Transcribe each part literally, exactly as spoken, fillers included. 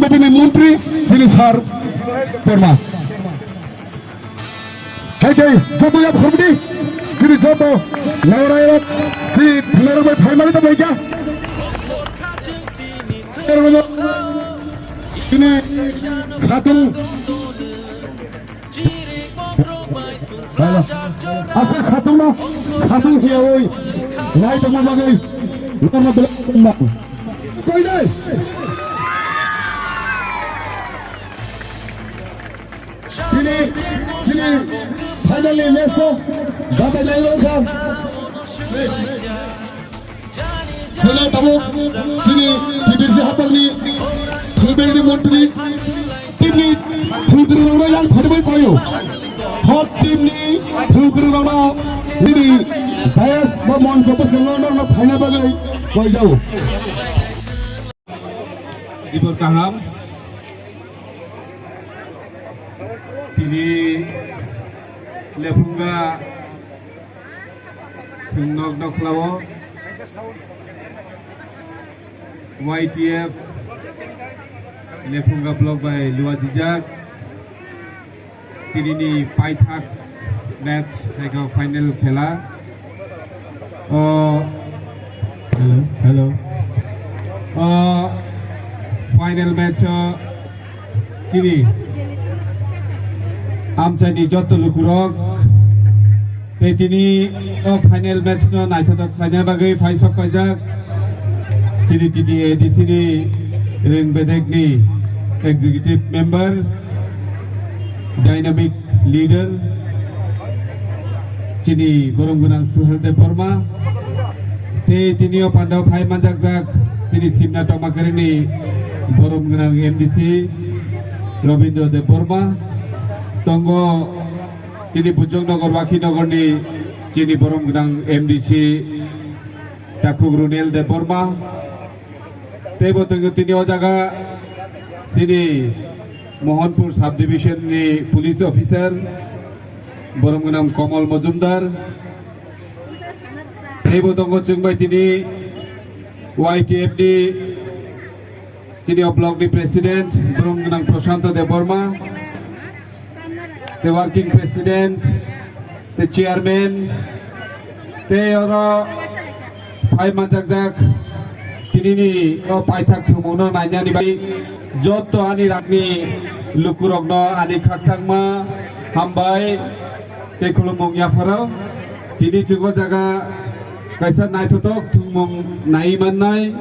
Bini montri chini sir Debbarma. Hai khe joto yap khormdi chini joto naorai rok chini thwngnairok bai phaimani tongbaikha. Chini satung Aswk satung no, satung hiya oi, lai tongma bagwi, norma belai tongma. Koi dai. Tini, tini, finally match o, batai lai wngkha. Selo tabuk sini T D C hapangni thwngnairokni montri teamni thwngnairokno yang phaimani koyo. Hot teamni thwngnairokno nini dayas ba moncho bwskango norokno phaina bagwi koijao. Dibor kaham. Tini lephunga Thwngnok nokhlao Y T F Lephunga block bai luajijak. Tinini paithak match, ego final khela. O, hello, hello. O, final match o chini amchaini joto lukurok tei tini o final match no naithotok khlaina bagwi phai sok paijak chini T T A D C ni rwng bedekni executive member, dynamic leader, chini borom gwnang Suhel Debbarma, tei tini o pandao phai manjakjak chini Simna Tomakari ni borom gwnang M D C Robindra Debbarma, tongo tini Bujong Nagar, Wakhi Nagar ni chini borom gwnang M D C Takhuk Runel Debbarma, tei bo tongo tini o jaga chini Mohanpur subdivision ni police officer, borom gwnang Komal Majumdar, tei bo tongo chwng bai tini Y T F ni chini o block ni president, borom gwnang Prashanto Debbarma, tei working president, tei chairman, tei oro phai manjakjak tinini o paithak thwngmungno nainani bai joto ani rakni lukurokno ani khakchangma hambai tei khulumung yapharo. Tini chwng o jaga kaisa naithotok thwngmung nai mannai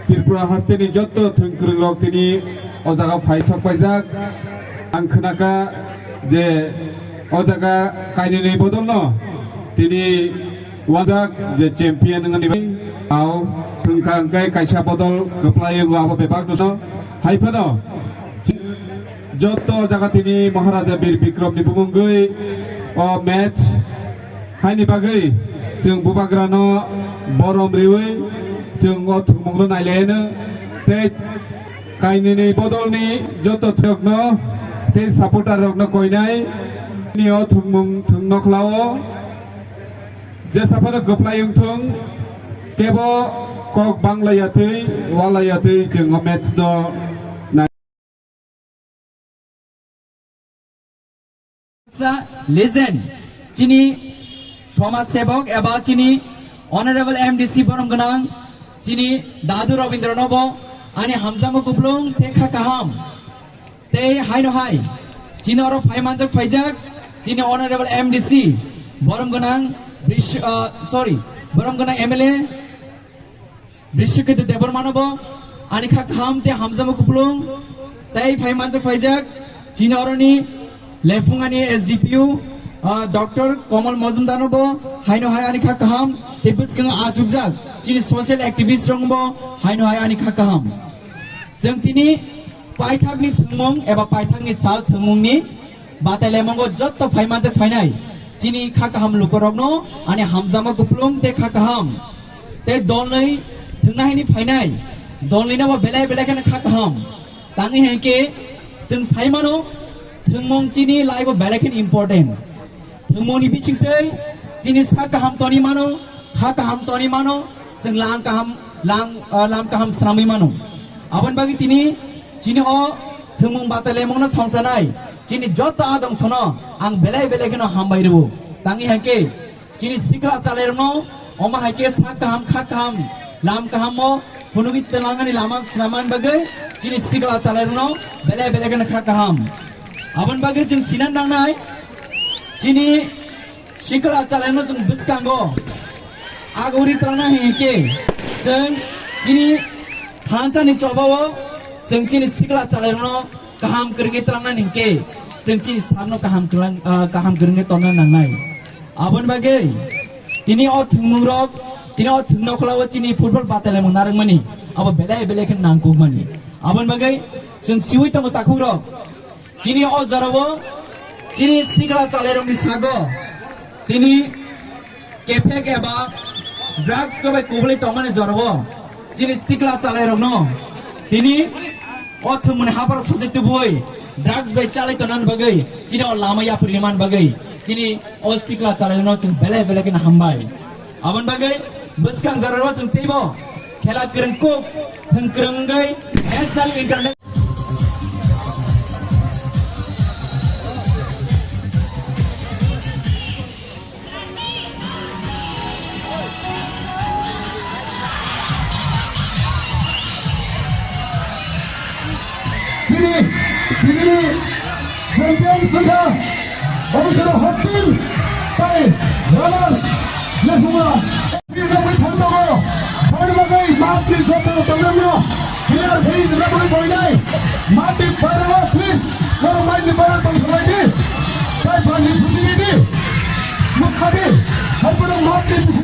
Tripura hasteni joto thwngkwrwngrok tini o jaga phai sok paijak. Ang khnakha je o jaga kainwini bodolno tini wanjak je champion wngmani bai. Ao thwngkha hwnkhe kaisa bodol kwplai wngo abo bebak no hai phano. Joto jaga tini Maharaja Bir Bikram ni bumungwi o match haini bagwi chwng bubagrano borom riwi chwng o thwngmungno nailaino tei kainwini bodolni joto thwngno tei supporter rokno koinai ni o thwngmung thwngno khlao jesa phano kwplai wngthung kebo kok bangla yatwi wala yatwi chwng o match no Sa legend, chini somaj sebok eba chini honorable M D C borom gwnang, chini Dadu Robindra nobo ani hamjakma kuplung tei kha kaham. Tei haino hai, chini oro phai manjak phaijak, chini honorable M D C borom gwnang, Brish-, uh, sorry, borom gwnang M L A, Brishikedar Debbarmanobo ani kha kaham tei hamjakma kuplung tei phai manjak phaijak chini oroni Lephungani S D P O, ah, Doctor Komal Majumdarnobo haino hai ani kha kaham tei bwskango achukjak chini social activist rokbo haino hai ani kha kaham. Chwng tini paithakni thwngmung eba paithakni sal thwngmungni Batai lemongo jotto phai manjak phainai chini kha kaham lukorokno ani hamjakma kuplung tei kha kaham tei dolnwi thwngna hini phainai dolnwino bo belai belai kheno kha kaham tangwi hinkhe chwng sai mano thwngmung chini life o belai kheno important. Thwngmungni bisingtwi chini sak kaham toni mano, kha kaham toni mano, chwng lang kaham, lang, ah, lam kaham swnamwi mano. Aboni bagwi tini Chini o thwngmung batailaimungno songsanai chini joto adong sono ang belai belai kheno hambai rwo. Tangwi hai khe chini sikla chalairokno omo hai khe sak kaham, kha kaham, lam kahamo phunugwi twlangnani lama swnamani bagwi chini sikla chalairokno belai belai kheno kha kaham. Aboni bagwi chwng sinan nangnai chini sikla chalaino chwng bwskango aguri twlangna hingkhe chwng chini thansani chobao chwng chini sikla chalairokno kaham kwrwngwi twlangna hingkhe chwng chini sakno kaham kwlang, ah, kaham kwrwngwi tongna nangnai. Aboni bagwi tini o thwngmungrok, tini o thwngnokhwlao chini football batailaimung narwkmani abo belai belai khe nangkukmani. Aboni bagwi chwng siwi tongo takhukrok. Chini o jorao chini sikla chalairokni sago tini kephek eba drugs ko bai kubuli tongmani jorao chini sikla chalairokno tini o thwngmani haphar sose tubui drugs bai chalai tongnani bagwi chini o lama yapri rimani bagwi chini o sikla chalairokno chwng belai belai kheno hambai. Aboni bagwi bwskang jorao chwng teibo khela kwrwngkuk thwng kwrwngwi national international Chini, chini champion songkha, Abhisek Hotel, tai Runners, Lehunga. Nokni thangtago, boni bagwi matni joto tongmano clear khe nokni boinai. Matni bairo please, norok matni bairo tongthoknai di. Tai baji phuti di, nukha di, hai bono matni bisi